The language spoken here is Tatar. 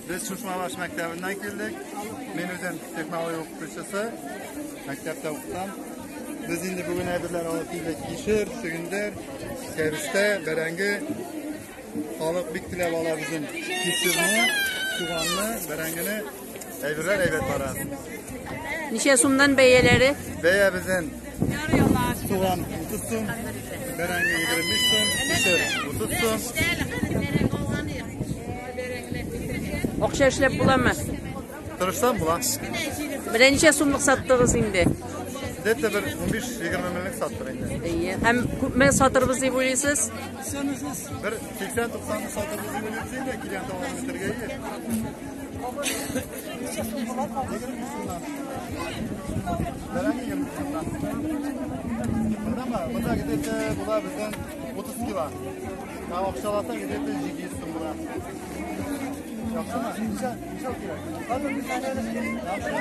Без Шушмабаш мәктәбеннән килдек. Мин үзем технология укытучысы. Мәктәптә укытам. Без инде бүген әйберләр алып килдек. Кишер, чөгендер, кәбестә, бәрәңге. Халык бик теләп ала безнең кишерне, суганны, бәрәңгене. Әйберләр әйбәт бара. Ничә сумнан бәяләре? Бәя безнең суган 30 сум, бәрәңге 25 сум, кишер 30 сум. Акча эшләп буламы? Тырышсам була. Менә ничә сумлык саттыгыз инде? Где-то бер 15-20 меңлек саттык инде. Әйе. Һәм күпме сатырбыз дип уйлыйсыз? Бер 80-90 сатырбыз дип уйлыйбыз инде, килгән товарны бетерергә иде. 25 сумнан. Бәрәңге 20 сумнан. Монда Монда где-то була безнең 30 кило. Ә акчалата где-то 700 сум була. Яхшымы? Ничә кирәк? Хәзер. Яхшы.